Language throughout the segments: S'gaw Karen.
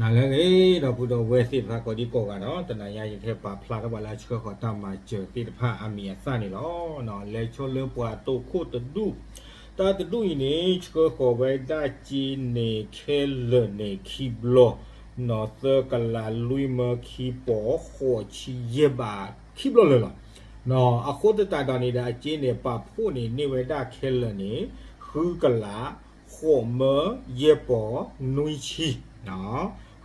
နၤလၢအဂ့ၤ ဒီပုၢ်ဒီဝဲၢ်သ့ၣ်တဖၣ်ကိးဒံကိးဂၤနီၤ, တနၤညါယကဟဲပာ်ဖျါထီၣ်ပှၤလၢအဆှၢဃီၤတၢ်မၤစၢၤသ့ၣ်တဖၣ်အမံၤအသၣ်န့ၣ်လီၤ. လဲၤဆိလၢပှၤတိခိၣ်တဒူၣ်, တၢ်တဒူၣ်အံၤန့ၣ် ဆှၢဃီၤဝဲဒၣ်စ့န့ၣ်ခဲလၢာ်န့ၣ်ခံဘျီ, နီၤ သၢကလးလွံၢ်မၢခံပီၤဃိးဆံယဲၢ်ဘးခံဘျီလၢာ်လီၤ. အဃိသတးဒီးန့ၣ်ဒီး အစ့န့ၣ် ပာ်ဖှိၣ်န့ၣ်န့ၢ်ဝဲဒၣ်ခဲလၢာ်န့ၣ် ဃုကလး ဃိးမၢယဲၢ်ပီၤနွံဆံ,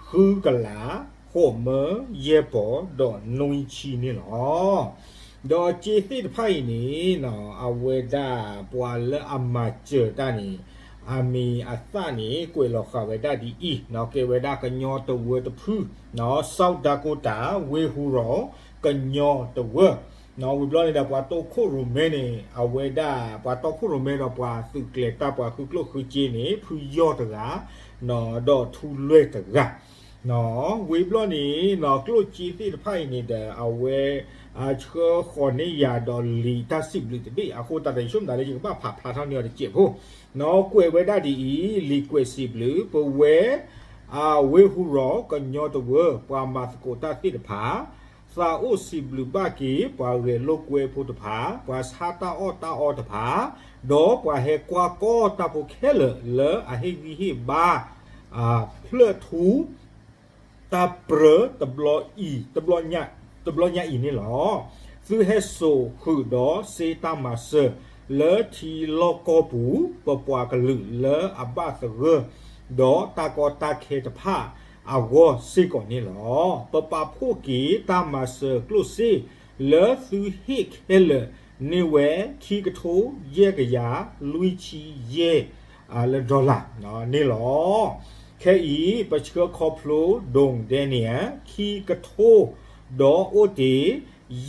ဃုကလး ဃိးမၢယဲၢ်ပီၤဒီးနွံဆံန့ၣ်လီၤ. ဒီးစ့သ့ၣ်တဖၣ်အံၤန့ၣ် အဝဲဒၣ်ပှၤလၢအမၤစၢၤတၢ်န့ၣ် အမံၤအသၣ်န့ၣ် ကွဲးလီၤဃာ်ဝဲဒၣ်ဒ်အံၤ, ကဲဝဲဒၣ်ကညီတဝၢတဖု, South Dakota ဝ့ၢ်ဟူရီၤ ကညီတဝၢ, ဝံၤဘျီန့ၣ်ဒီး ပှၤတိခိၣ်ရိၣ်မဲန့ၣ် အဝဲဒၣ် ပှၤတီခိၣ်ရိၣ်မဲဒီးပှၤသုးကျဲၤတၢ် ပှၤဃုကျိၣ်ဃုစ့န့ၣ် ဖုယီၢ်တဂၤ ဒီးထူလွဲၢ်တဂၤ, ဝံၤဘျီန့ၣ် ကျိၣ်စ့သ့ၣ်တဖၣ်အံၤန့ၣ်ဒီး အဝဲ ဆှၢဃီၤန့ၢ်ယၤဒီးလံာ်တၢ်စံးဘျုးတဘ့ၣ်, အဃိသတးဒီး ယဆိကမိၣ်သးလၢ ယကဘၣ်ဖးဖျါထီၣ်န့ၢ်အီၤတစဲးဖိ, ကွဲးဝဲဒၣ်ဒ်အံၤ, လံာ်ကွဲးစံးဘျုး, ပဝဲ ဝ့ၢ်ဟူရီၤ ကညီတဝၢ ပှၤမၤသကိးတၢ်သ့ၣ်တဖၣ် သးအိၣ်စံးဘျုးဘၣ်က့ၤ ပှၤဂဲၤလိာ်ကွဲဖိတဖၣ်, ပှၤဆါတၢ်အီၣ်တၢ်အီတဖၣ်, ဒီးပှၤဟဲကွၢ်ကီတၢ်ဖိခဲလၢာ်လၢအဟ့ၣ်ဂံၢ်ဟ့ၣ်ဘါ ဖျၢၣ်ထူ တၢ်ပြၢတဘျီအံၤ တဘျီညါအံၤန့ၣ်လီၤ. သုဟဲစိာ်ဃုာ်ဒီးစ့တၢ်မၤစၢၤ လၢထံလီၢ်ကီၢ်ပူၤ ပပှၤကလုာ်လၢအဘၣ်သဂၢၢ် ဒီးတၢ်ကီတၢ်ခဲတဖၣ်အဂီၢ်စ့ၢ်ကီးန့ၣ်လီၤ. ပပာ်ဖှိၣ်က့ၤတၢ်မၤစၢၤကျိၣ်စ့ လၢသုဟ့ၣ်ခဲလၢာ်န့ၢ်ဝဲ ခံကထိယဲၢ်ကယၤလွံၢ်ဆံယဲၢ် လၢ dollar န့ၣ်လီၤ. ခဲအံၤ ပဆှၢခီဖျိ ဒိၣ်ဒဲန့ၣ် ခံကထိ ဒီးအိၣ်တ့ၢ်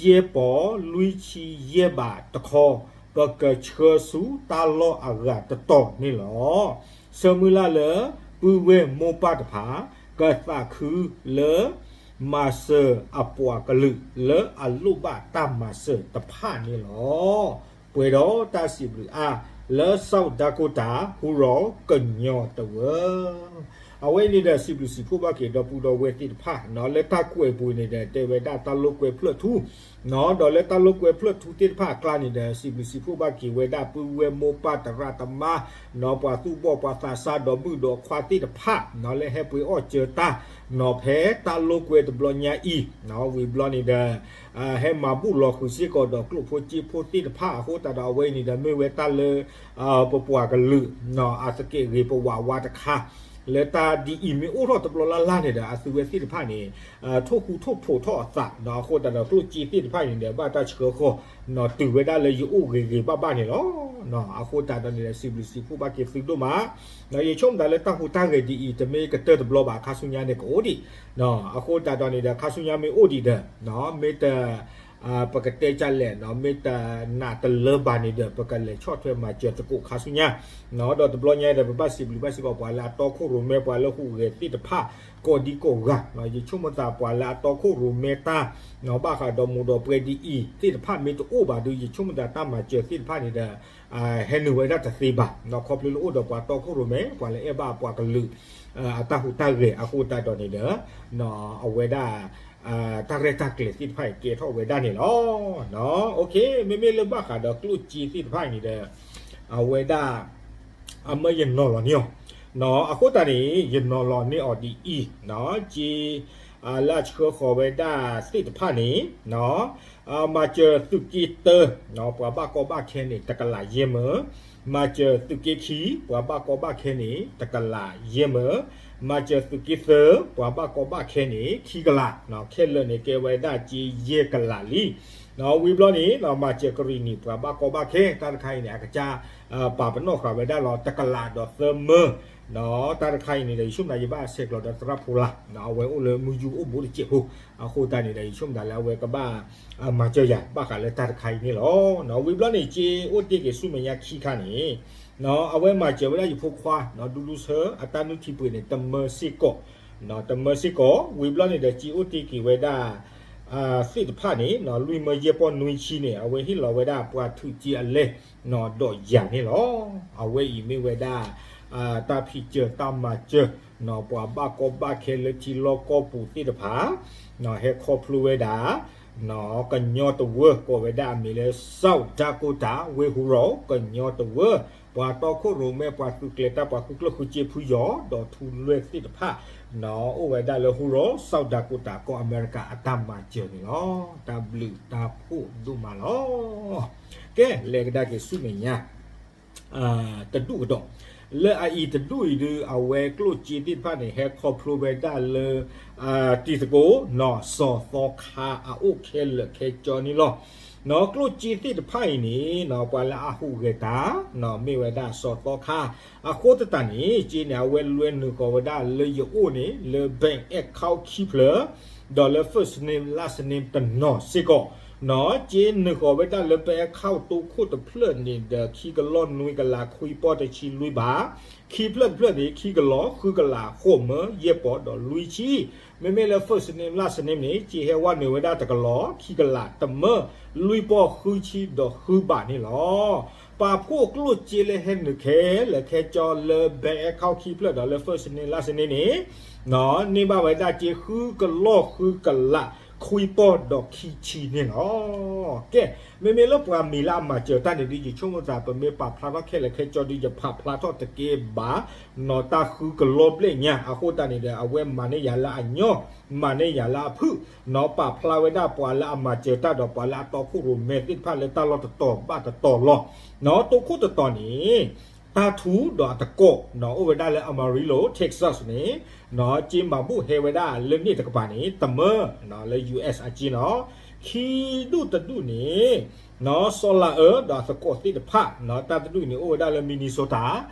ယဲၢ်ပီၤလွံၢ်ဆံယဲၢ်ဘးတခီ, ပကဆှၢဆူတၢ်လီၢ်အဂၤတတီၤန့ၣ်လီၤ. ဆၢမုၢ်လၢ်လၢ ပုၢ်ဝဲၢ်မိၢ်ပၢ်တဖၣ် ကသးခုလၢ မၤစၢၤအပှၤကလုာ် လၢအလိၣ်ဘၣ်တၢ်မၤစၢၤတဖၣ်န့ၣ်လီၤ. ပှဲၤဒီးတၢ်စံးဘျုးအါ လၢ South Dakota ဟူရီၤကညီတဝၢ အဝဲအံၤန့ၣ်ဒီး စံးဘျုးစံးဖှိၣ်ဘၣ်က့ၤ ဒီပုၢ်ဒီဝဲၢ်သ့ၣ်တဖၣ် လၢတၢ်ကွဲးပူၤန့ၣ်ဒီး တဲဝဲဒၣ်တၢ်လိာ်ကွဲဖျၢၣ်ထူ, ဒီးလၢတၢ်လိာ်ကွဲဖျၢၣ်ထူသ့ၣ်တဖၣ်အကျါန့ၣ်ဒီး စံးဘျုးစံးဖှိၣ်ဘၣ်က့ၤဝဲဒၣ်ပုၢ်ဝဲၢ်မိၢ်ပၢ်သရၣ်သမါ ပှၤသူၣ်ဘီၣ်ပှၤသးစၢ်ဒီးမုၣ်ဒီးခွါသ့ၣ်တဖၣ် လၢဟဲပှ့ၤအီၣ်စၢၤတၢ် ဖဲတၢ်လိာ်ကွဲတဘျီညါအံၤ, ဝံၤဘျီန့ၣ်ဒီး ဟဲမၤဘူၣ်လီၤဃုာ်စ့ၢ်ကီးဒီးကျိၣ်ဖိစ့ဖိသ့ၣ်တဖၣ် အဃိသတးဒီးအဝဲအံၤန့ၣ်ဒီး မ့ၢ်ဝဲတၢ်လၢ ပပှၤကလုာ် အသကဲးဂ့ၤပဝးဝါတခါ လၢတၢ်ဒ်အံၤမ့ၢ်အိၣ်ထီၣ်တဘျီလၢ်လၢ်န့ၣ်ဒီး အသုဝဲသ့ၣ်တဖၣ်န့ၣ် ထိၣ်ဃူထိၣ်ဖိးထီၣ်အသး အဃိသတးဒီးကျိၣ်စ့သ့ၣ်တဖၣ်အံၤန့ၣ်ဒီး ဘၣ်တၢ်ဆှၢဃီၤ တုၤဝဲဒၣ်လၢယအိၣ်ဂ့ၤဂ့ၤဘၣ်ဘၣ်န့ၣ်လီၤ. အဃိသတးဒီးန့ၣ်ဒီး စံးဘျုးစံးဖှိၣ်ဘၣ်က့ၤသုဒိၣ်မး, ယဆိကမိၣ်သးလၢတၢ်ဟူးတၢ်ဂဲၤဒ်အံၤ တမ့ၢ်ကတၢၢ်တဘျီဘၣ် ခါဆူညါန့ၣ်ကအိၣ်ဒံး, အဃိသတးဒီးန့ၣ်ဒီး ခါဆူညါမ့ၢ်အိၣ်ဒံးဒီး မ့ၢ်တ ပကတဲဒ်လဲၣ် မ့ၢ်တနာ်တလၢဘၣ်န့ၣ်ဒီး ပကလဲၤဆီၣ်ထွဲမၤစၢၤသကိးခါဆူညါ, ဒီးတဘျီညါဒီး ပဘၣ်စံးဘျုးဘၣ်စ့ၢ်ကီးပှၤလၢအတီခိၣ်ရိၣ်မဲ ပှၤလၢဟူးဂဲၤသ့ၣ်တဖၣ် ကိးဒံကိးဂၤ, ယဆိကမိၣ်သးပှၤလၢအတီခိၣ်ရိၣ်မဲတၢ် ဘၣ်ဃးဒီးမိၢ်ဒီးပှဲၤဒ်အံၤသ့ၣ်တဖၣ်မ့ၢ်တအိၣ်ဘၣ်ဒီး ယဆိကမိၣ်သးတၢ်မၤစၢၤသ့ၣ်တဖၣ်န့ၣ်ဒီး ဟဲနုာ်ဝဲဒၣ်တသ့ဘၣ်, ခီဖျိလၢအိၣ်ဒီးပှၤတီခိၣ်ရိၣ်မဲ ပှၤလၢအဲၣ်ဘၣ်ပှၤကလုာ် အတၢ်ဟူးတၢ်ဂဲၤအဃိသတးဒီးန့ၣ်ဒီး အဝဲဒၣ် တၢ်ရဲၣ်တၢ်ကျဲၤသ့ၣ်တဖၣ်အံၤကဲထီၣ်ဝဲဒၣ်န့ၣ်လီၤ. မ့မ့ၢ်လၢဘၣ်ဃးဒီးကျိၣ်စ့သ့ၣ်တဖၣ်အံၤန့ၣ်ဒီး အဝဲဒၣ် အမၢယနီၤလီၤန့ၢ်အီၤ, အဃိသတးန့ၣ် ယနီၤလီၤန့ၢ်အီၤဒ်အံၤ, က့ လၢအဆှၢဃီၤဝဲဒၣ်သ့ၣ်တဖၣ်န့ၣ် မၤစၢၤသုးက့တၢ ပှၤဘၣ်ကီဘၣ်ခဲန့ၣ် တကလးယဲၢ်မၢ, မၤစၢၤသုးက့ခံ ပှၤဘၣ်ကီဘၣ်ခဲန့ၣ် တကလးယဲၢ်မၢ, မၤစၢၤသုးက့သၢ ပှၤဘၣ်ကီဘၣ်ခဲန့ၣ် ခံကလး, ခဲလၢာ်န့ၣ် ကဲဝဲဒၣ်က့ယဲၢ်ကလးလံ. ဝံၤဘျီန့ၣ် မၤစၢၤကရံၣ်နံၣ် ပှၤဘၣ်ကီဘၣ်ခဲ တၢ်တခါအံၤန့ၣ် အကစၢ် ပာ်ပနီၣ်ဃာ်ဝဲဒၣ်လီၤ တကလးဒီးသၢမၢ, တၢ်တခါအံၤန့ၣ်ဒီး ယဆိကမိၣ်သးယဘၣ်ဆဲးကျိးဒီးသရၣ်ဖိလၢ်, အဝဲအိၣ်လၢမုၢ်ယူၢ်အိၣ်ဘူးတစဲးဖိ, အဃိသတးန့ၣ်ဒီး ယဆိကမိၣ်သးလၢအဝဲကဘၣ် မၤစၢၤယၤ ဘၣ်ဃးလၢတၢ်တခါအံၤန့ၣ်လီၤ. ဝံၤဘျီန့ၣ် က့အိၣ်တ့ၢ်က့ၤဆူမဲာ်ညါခံခါန့ၣ် အဝဲမၤစၢၤဝဲဒၣ်ယဖိခွါ ဒူဒူဆၢ အတၢ်နုၢ်ထံပှ့ၤန့ၣ် တမၢစ့ၢ်ကီး, တမၢစ့ၢ်ကီး, ဝံၤဘျီန့ၣ်ဒီး က့အိၣ်တ့ၢ်က့ၤဝဲဒၣ် သ့ၣ်တဖၣ်န့ၣ် လွံၢ်မၢယဲၢ်ပီၢ်နွံဆံန့ၣ် အဝဲဟ့ၣ်လီၤဝဲဒၣ်ပှၤထုးက့အလဲ ဒီးယၤန့ၣ်လီၤ. အဝဲအံၤမ့ၢ်ဝဲဒၣ် တၢ်ဖံးစၢၤတၢ်မၤစၢၤ ပှၤဘၣ်ကီဘၣ်ခဲလၢထံလီၢ်ကီၢ်ပူၤသ့ၣ်တဖၣ် ဟဲခီဖျိဝဲဒၣ် ကညီတဝၢကိးဝဲဒၣ်အမံၤလၢ South Dakota ဝ့ၢ်ဟူရီၤ ကညီတဝၢ ပှၤတီခိၣ်ရိၣ်မဲ ပှၤသုးကျဲၤတၢ် ပှၤဃုကျိၣ်ဃုစ့ဖုယီၤ ဒီးထူလွဲၢ်သ့ၣ်တဖၣ် အိၣ်ဝဲဒၣ်လၢဟူရီၤ South Dakota ကီၢ်အမဲရကၤအတၢ်မၤစၢၤန့ၣ်လီၤ. တၢ်ဘျုးတၢ်ဖှိၣ်ဒိၣ်မးလီၤ. ကဲ လဲၤကဒါက့ၤဆူမဲာ်ညါ တဒူၣ်ကဒီး လၢအအံၤတဒူၣ်အံၤဒုး အဝဲကျိၣ်စ့သ့ၣ်တဖၣ်န့ၣ် ဟဲခီဖျိဝဲဒၣ်လၢ တံၤသကိး နီၢ်စီၤသီခါအအိၣ်ခဲလၢာ်ခဲဆ့န့ၣ်လီၤ. နီၢ်ကျိၣ်စ့သ့ၣ်တဖၣ်အံၤန့ၣ် နီၢ်ပှၤလၢအဟူးဂဲၤတၢ် နီၢ်မ့ၢ်ဝဲဒၣ်စီၤသီခါ အဃိသတးန့ၣ် စ့န့ၣ် အဝဲလွဲနုာ်ဃီၤဝဲဒၣ်လၢယအိၣ်န့ၣ် လၢ bank account ခံဖျၢၣ် ဒီးလၢ first name last name တနီၤစ့ၢ်ကီး နီၢ်စ့နုာ်ဃီၤဝဲဒၣ်လၢ bank account တိခိၣ်တဖျၢၣ်န့ၣ်ဒီး ခံကလီၢ်နွံကလး ခွံပီၢ်တဆံလွံၢ်ဘး ခံဖျၢၣ်တဖျၢၣ်န့ၣ် ခံကလီၢ် ဃုကလး ဃိးမၢ ယဲၢ်ပီၢ်ဒီးလွံၢ်ဆံ မ့မ့ၢ်လၢ first name last name န့ၣ် စ့ဟဲဝဲနုာ်ဝဲဒၣ်တကလီၢ် ခံကလး တမၢ လွံၢ်ပီၢ် ဃုဆံဒီးဃုဘးန့ၣ်လီၤ. ပာ်ဖှိၣ်ကျိၣ်စ့လၢဟဲနုာ်ခဲလၢာ်ခဲဆ့လၢ bank account ခံဖျၢၣ်ဒီးလၢ first name last name န့ၣ် နီၢ်န့ၢ်ဘၣ်ဝဲဒၣ်စ့ ဃုကလီၢ် ဃုကလး ခွံပီၢ်ဒီးခံဆံန့ၣ်လီၤ. ကဲ မ့မ့ၢ်လၢပှၤမံၤလၢအမၤစၢၤတၢ်န့ၣ်ဒုး ယဆိကမိၣ်သး ပမ့ၢ်ပာ်ဖျါထီၣ်ခဲလၢာ်ခဲဆ့ဒုး ယဖးဖျါထီၣ်တကဲဘၣ် နီၢ်တၢ်ဃုကလီၢ်ဘျဲၣ်ညါ အဃိသတးန့ၣ်ဒီး အဝဲမၤန့ၢ်ယၤလၢအညီ မၤန့ၢ်ယၤလၢအဖုၣ် နီၢ်ပာ်ဖျါဝဲဒၣ်ပှၤလၢအမၤစၢၤတၢ်ဒီး ပှၤလၢအတီခိၣ်ရိၣ်မဲသ့ၣ်တဖၣ်လၢတၢ်လီၢ်တတီၤဘၣ်တတီၤလီၤ. နီၢ်တိခိၣ်တတီၤန့ၣ် တၢ်ထူဒီးအသကိး နီၢ်အိၣ်ဝဲဒၣ်လၢ Amarillo Texas န့ၣ် နီၢ်စ့မၤဘူၣ်ဟဲဝဲဒၣ်လၢန့ၣ် တကပၤန့ၣ် တမၢ နီၢ်လၢ US အစ့နီၢ် ခံဒူၣ်တဒူၣ်န့ၣ် နီၢ်စီၤလၤအၢဒီးအသကိးသ့ၣ်တဖၣ် နီၢ်တၢ်တဒူၣ်န့ၣ် အိၣ်ဝဲဒၣ်လၢ Minnesota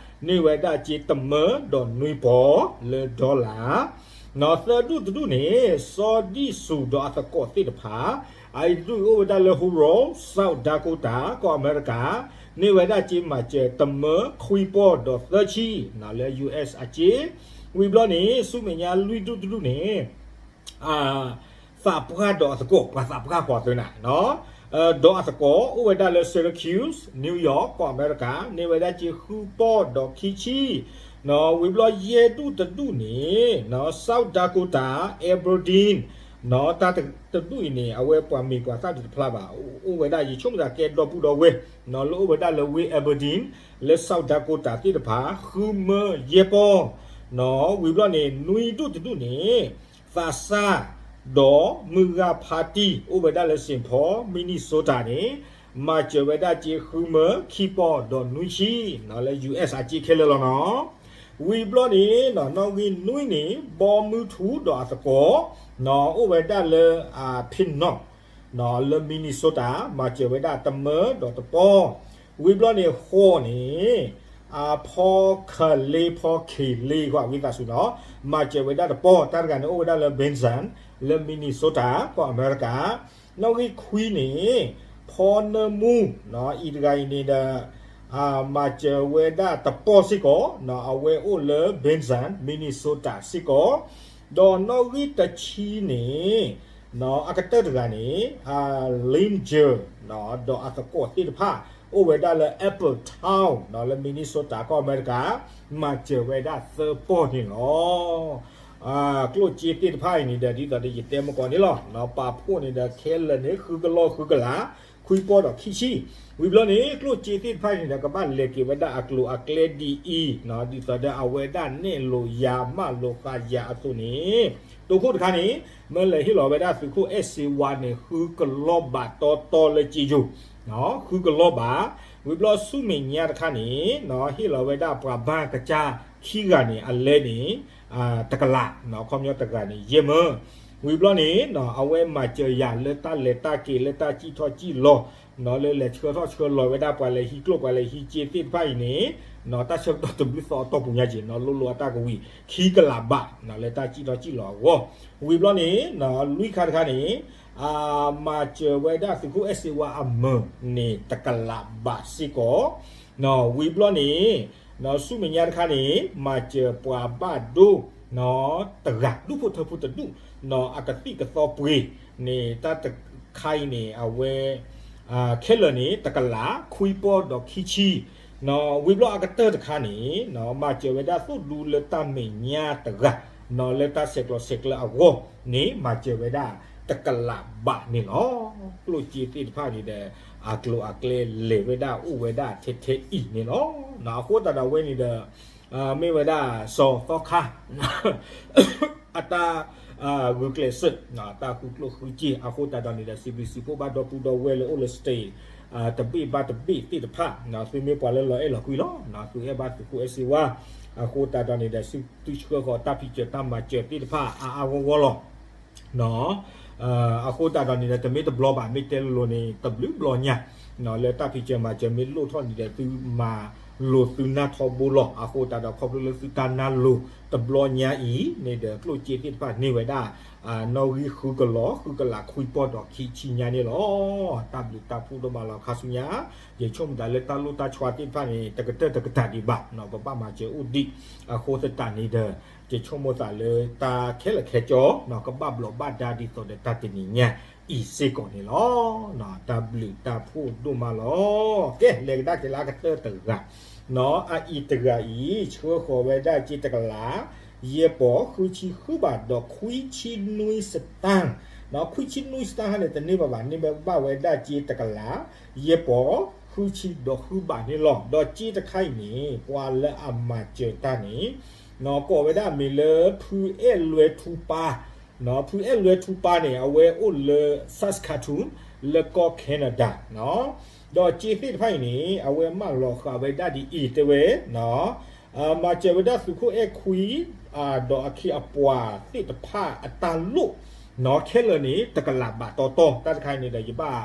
န့ၢ်ဝဲဒၣ်စ့တမၢဒီးနွံပီၢ်လၢ dollar နီၢ်သၢဒူၣ်တဒူၣ်န့ၣ် စီၤဒံၣ်စူၤဒီးအသကိးသ့ၣ်တဖၣ် အအံၤတဒူၣ်အံၤအိၣ်ဝဲဒၣ်လၢ ဟူရီၤ South Dakota ကီၢ်အမဲရကၤ န့ၢ်ဝဲဒၣ်စ့မၤစၢၤတမၢခွံပီၢ်ဒီးသၢဆံ နီၢ်လၢ US အစ့ ဝံၤဘျီန့ၣ် ဆူမဲာ်ညါလွံၢ်ဒူၣ်တဒူၣ်န့ၣ် သးပှၢ်ဒီးအသကိး ပှၤသးပှၢ်ဃီၤသုနၤ ဒီးအသကိး အိၣ်ဝဲဒၣ်လၢ Syracuse New York ကီၢ်အမဲရကၤ န့ၢ်ဝဲဒၣ်စ့ဃုပီၢ်ဒီးခံဆံ နီၢ်ဝံၤဘျီယဲၢ်ဒူၣ်တဒူၣ်န့ၣ် South Dakota Aberdeen နီၢ်တၢ်တဒူၣ်အံၤန့ၣ် အဝဲပှၤမ့ၢ်ပှၤသၣ်ဒုးတဖျါဘၣ် အိၣ်ဝဲဒၣ်ယဆိကမိၣ်သးကဲဒီပုၢ်ဒီဝဲၢ် နီၢ်လၢအိၣ်ဝဲဒၣ်လၢဝ့ၢ် Aberdeen လၢ South Dakota သ့ၣ်တဖၣ် ဃုမၢယဲၢ်ပီၢ် နီၢ်ဝံၤဘျီန့ၣ် နွံဒူၣ်တဒူၣ်န့ၣ် သးစၢ် ဒီးမုၢ်ဂၤဖါတံၢ် အိၣ်ဝဲဒၣ်လၢ Saint Paul Minnesota န့ၣ် မၤစၢၤဝဲဒၣ်စ့ဃုမၢခံပီၢ်ဒီးနွံဆံ နီၢ်လၢ US အစ့ခဲလၢာ်လီၤနီၢ် ဝံၤဘျီန့ၣ် နီၢ်နီၣ်ဂံၢ်နွံန့ၣ် ဘီမုၢ်ထူဒီးအသကိး နီၢ်အိၣ်ဝဲဒၣ်လၢ Pinal နီၢ်လၢ Minnesota မၤစၢၤဝဲဒၣ်တမၢဒီးတပီၢ် ဝံၤဘျီန့ၣ်ဃိးန့ၣ် ဖီကလ့ဖီကလ့ ဝံသးစူၤနီၢ် မၤစၢၤဝဲဒၣ်တပီၢ် တၢ်တဂၤန့ၣ်အိၣ်ဝဲဒၣ်လၢ Benson လၢ Minnesota ကီၢ်အမဲရကၤ နီၣ်ဂံၢ်ခွံန့ၣ် ဖီနၢမူ နီၢ်အံၤတဂၤအံၤန့ၣ်ဒီး မၤစၢၤဝဲဒၣ်တပီၢ်စ့ၢ်ကီး နီၢ်အဝဲအိၣ်လၢ Benson Minnesota စ့ၢ်ကီး ဒီးနီၣ်ဂံၢ်တဆံန့ၣ် နီၢ်အကတၢၢ်တဂၤန့ၣ် Linger ဒီးအသကိးသ့ၣ်တဖၣ် အိၣ်ဝဲဒၣ်လၢ Appletown နီၢ်လၢ Minnesota ကီၢ်အမဲရကၤ မၤစၢၤဝဲဒၣ်သၢပီၢ်န့ၣ်လီၤ. ကျိၣ်စ့သ့ၣ်တဖၣ်အံၤန့ၣ်ဒီး ဒ်သိးဒီးယတဲမကီးန့ၣ်လီၤ. ပာ်ဖှိၣ်န့ၣ်ဒီးခဲလၢာ်န့ၣ် ဃုကလီၢ်ဃုကလး ခွံပီၢ်ဒီးခံဆံ ဝံၤဘျီန့ၣ် ကျိၣ်စ့သ့ၣ်တဖၣ်အံၤန့ၣ်ဒီး ကဘၣ်လဲၤက့ၤဝဲဒၣ်အကျိၤအကျဲဒ်အံၤ ဒ်သိးဒီးအဝဲဒၣ်နဲၣ်လိာ်ယၤမၢလိာ်ဃာ်ယၤအသိးန့ၣ် တိခိၣ်တခါန့ၣ် မ့ၢ်လဲၤဟ့ၣ်လီၤဝဲဒၣ်သုးခိၣ်အဲၣ်စ့ဝါန့ၣ် ဃုကလီၢ်ဘးတီတီလၢစ့ယိၤ ဃုကလီၢ်ဘး ဝံၤဘျီဆူမဲာ်ညါတခါန့ၣ် ဟ့ၣ်လီၤဝဲဒၣ်ပှၤဘါကစၢ်ခံဂၤန့ၣ် အလဲန့ၣ် တကလး ခီပညီတဂၤန့ၣ် ယဲၢ်မၢ ဝံၤဘျီန့ၣ် အဝဲမၤစၢၤယၤလၢတၢ်လဲၤတၢ်က့ၤလၢတၢ်စံၣ်ထီၣ်စံၣ်လီၤ နီၢ်လၢလဲၤဆှၢထီၣ်ဆှၢလီၤဝဲဒၣ်ပှၤလဲၤဟံးကျိၣ်ပှၤလဲၤဟံးစ့သ့ၣ်တဖၣ်အံၤန့ၣ် နီၢ်တၢ်ဆၢကတီၢ်တဘျုးသီအတီၢ်ပူၤညါက့ၤ နီၢ်လိၣ်လိၣ်အတၢ်ကဝံၤ ခံကလးဘး နီၢ်လၢတၢ်စံၣ်ထီၣ်စံၣ်လီၤအဂီၢ် ဝံၤဘျီန့ၣ် လွံၢ်ခါတခါန့ၣ် မၤစၢၤဝဲဒၣ်သုးခိၣ်အဲၣ်စ့ဝါအမၢန့ၣ် တကလးဘးစ့ၢ်ကီး ဝံၤဘျီန့ၣ် ဆူမဲာ်ညါတခါန့ၣ် မၤစၢၤပှၤဘၣ်ဒိ တဂၤ ဒူၣ်ဖိထၢဖိတဒူၣ် အကသံၣ်ကသီပှ့ၤန့ၣ် တၢ်တခါအံၤန့ၣ် အဝဲ ခဲလၢာ်န့ၣ် တကလး ခွံပီၢ်ဒီးခံဆံ ဝံၤဘျီအကတၢၢ်တခါန့ၣ် မၤစၢၤဝဲဒၣ်သိၣ်ဒူလၢတၢ်မဲာ်ညါတဂၤ လၢတၢ်ဆဲးကျိးဆဲးကျၢအဂီၢ်န့ၣ် မၤစၢၤဝဲဒၣ်တကလးဘးန့ၣ်လီၤ. ကျိၣ်စ့သ့ၣ်တဖၣ်န့ၣ်ဒီး အကျိၤအကျဲလဲၤဝဲဒၣ်အိၣ်ဝဲဒၣ်ထဲထဲအံၤန့ၣ်လီၤ. အဃိသတးဒီးအဝဲန့ၣ်ဒီး မ့ၢ်ဝဲဒၣ်စီၤသီခါ အတၢ်ဂုာ်ကျဲးစၢး တၢ်ဃုကျိၣ်ဃုစ့ အဃိသတးဒီးန့ၣ်ဒီး စံးဘျုးစံးဖှိၣ်ဘၣ်ဒီပုၢ်ဒီဝဲၢ်လၢအိၣ်လၢ state တဘ့ၣ်ဘၣ်တဘ့ၣ်သ့ၣ်တဖၣ် သုမ့ၢ်ပှၤလၢလီၤအဲၣ်လီၤကွံလီၤ သုအဲၣ်ဘၣ်သုးခိၣ်အဲၣ်စ့ဝါ အဃိသတးဒီးန့ၣ်ဒီး သုဆှၢဃီၤတၢ်ဖံးစၢၤတၢ်မၤစၢၤသ့ၣ်တဖၣ်အါအါဂီၢ်ဂီၢ်လီၤ. အဃိသတးဒီးန့ၣ်ဒီး တမ့ၢ်တဘျီဘၣ် မ့ၢ်တဲလိၤလိၤန့ၣ် တဘျုးဘျီညါ လၢတၢ်ဖံးစၢၤမၤစၢၤမ့ၢ်လိၣ်ထီၣ်န့ၣ်ဒီး သုမၤလိာ်သုနၢ်ထီဘိလီၤ. အဃိသတးဒီးခီဖျိလၢသုတၢ်နါလိၤတဘျီညါအံၤန့ၣ်ဒီး ကျိၣ်စ့သ့ၣ်တဖၣ်န့ၢ်ဝဲဒၣ် နီၣ်ဂံၢ်ဃုကလီၤ ဃုကလးခွံပီၢ်ဒီးခံဆံညါန့ၣ်လီၤ. တၢ်ဘျုးတၢ်ဖှိၣ်ဒိၣ်မးလီၤ ခါဆူညါ ယဆိကမိၣ်သးလၢတၢ်လိၣ်တၢ်ဆှါသ့ၣ်တဖၣ်န့ၣ် တကတၢၢ်တကတၢၢ်ဒံးဘၣ် ပဘၣ်မၤစၢၤအိၣ်ဒံး အဃိသတးန့ၣ်ဒီး ယဆိကမိၣ်သးလၢတၢ်ခဲလၢာ်ခဲဆ့ ကဘၣ်ဘျီးဘၣ်ဒါဒ်သိးဒီးတၢ်တနံၤညါအံၤစ့ၢ်ကီးန့ၣ်လီၤ. တၢ်ဘျုးတၢ်ဖှိၣ်ဒိၣ်မးလီၤ. ကဲ လဲၤကဒါက့ၤလၢအကတၢၢ်တဂၤ အအံၤတဂၤအံၤ ဆှၢဃီၤဝဲဒၣ်စ့တကလး ယဲၢ်ပီၤဃုဆံဃုဘးဒီးခွံဆံနွံစတၢၣ်, ခွံဆံနွံစတၣ်ဟါန့ၣ် တန့ၢ်ဘၣ်ဘၣ် န့ၢ်ဘၣ်ဝဲဒၣ်စ့တကလး ယဲၢ်ပီၤဃုဆံဒီးဃုဘးန့ၣ်လီၤ. ဒီးစ့တခါအံၤန့ၣ် ပှၤလၢအမၤစၢၤတၢ်န့ၣ် ကိးဝဲဒၣ်မ့ၢ်လၢ ဖုအဲၣ်လွဲထူပါ, ဖုအဲၣ်လွဲထူပါန့ၣ် အဝဲအိၣ်လၢ Saskatoon လၢကီၢ် Canada ဒီးစ့သ့ၣ်တဖၣ်အံၤန့ၣ် အဝဲမၢလီၤဃာ်ဝဲဒၣ်ဒ်အံၤတဲဝဲ မၤစၢၤဝဲဒၣ်သုးခိၣ်အဲၣ်ခွံ ဒီးအခ့အပှၤသ့ၣ်တဖၣ်အတၢ်လိၣ် ခဲလၢာ်န့ၣ် တကလးဘးတီတီ တၢ်တခါအံၤန့ၣ်ဒီး ယဘၣ်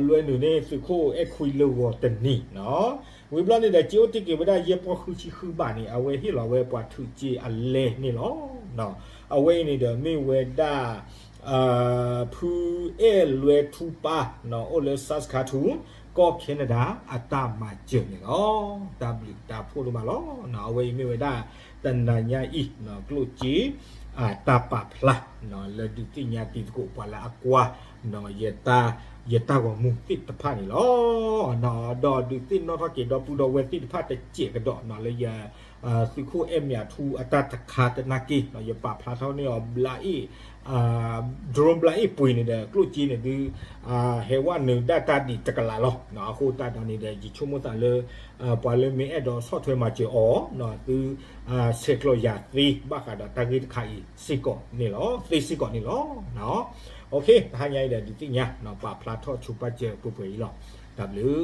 လွဲနုာ်န့ၢ်သုးခိၣ်အဲၣ်ခွံလၢဂီၤတနံၤ ဝံၤဘျီန့ၣ်ဒီး စ့အိၣ်တ့ၢ်က့ၤဝဲဒၣ်ယဲၢ်ပီၤဃုဆံဃုဘးန့ၣ် အဝဲဟ့ၣ်လီၤဝဲပှၤထုးစ့အလဲန့ၣ်လီၤ. အဝဲအံၤန့ၣ်ဒီးမ့ၢ်ဝဲဒၣ် ဖုအဲၣ်လွဲထူပါ အိၣ်လၢ Saskatoon ကီၢ် Canada အတၢ်မၤစၢၤန့ၣ်လီၤ. တၢ်ဘျုးတၢ်ဖှိၣ်ဒိၣ်မးလီၤ. အဝဲအံၤမ့ၢ်ဝဲဒၣ် တနၤညါအံၤ ကျိၣ်စ့ တၢ်ပာ်ဖျါ လၢဒုးသ့ၣ်ညါတံၤသကိးပှၤလၢအကွၢ် ယတၢ်ဂီၤမူသ့ၣ်တဖၣ်န့ၣ်လီၤ. ဒီးဒုးသ့ၣ်နီၣ်ထီၣ်က့ၤဒီပုၢ်ဒီဝဲၢ်သ့ၣ်တဖၣ်တစဲးကဒီးလၢယ သုးခိၣ်အဲၣ်မၠးထူအတၢ်တခါသနာ်က့ ယပာ်ဖျါထီၣ်န့ၢ်အီၤဘျးအ့ၣ် drone ဘျးအ့ၣ်ပှ့ၤန့ၣ်ဒီး ကျိၣ်စ့န့ၣ်ဒုး ဟဲဝဲနုာ်ဒၣ်တၢ်ဒံးတကလးလီၤ. အဃိသတးဒီးန့ၣ်ဒီး ယဆိကမိၣ်သးလၢ ပှၤလၢမ့ၢ်အဲၣ်ဒိးဆီၣ်ထွဲမၤစၢၤအီၤ သု ဆဲးကျိးယၤသ့ ဘၣ်ဃးဒီးတၢ်ဂ့ၢ်တခါအံၤစ့ၢ်ကီးန့ၣ်လီၤ သ့စ့ၢ်ကီးန့ၣ်လီၤ. တဟါညါအံၤဒီးဒုးသ့ၣ်ညါ ပာ်ဖျါထီၣ်ဆိပာ်စၢၤပှဲၤပှဲၤအံၤလီၤ. တၢ်ဘျုး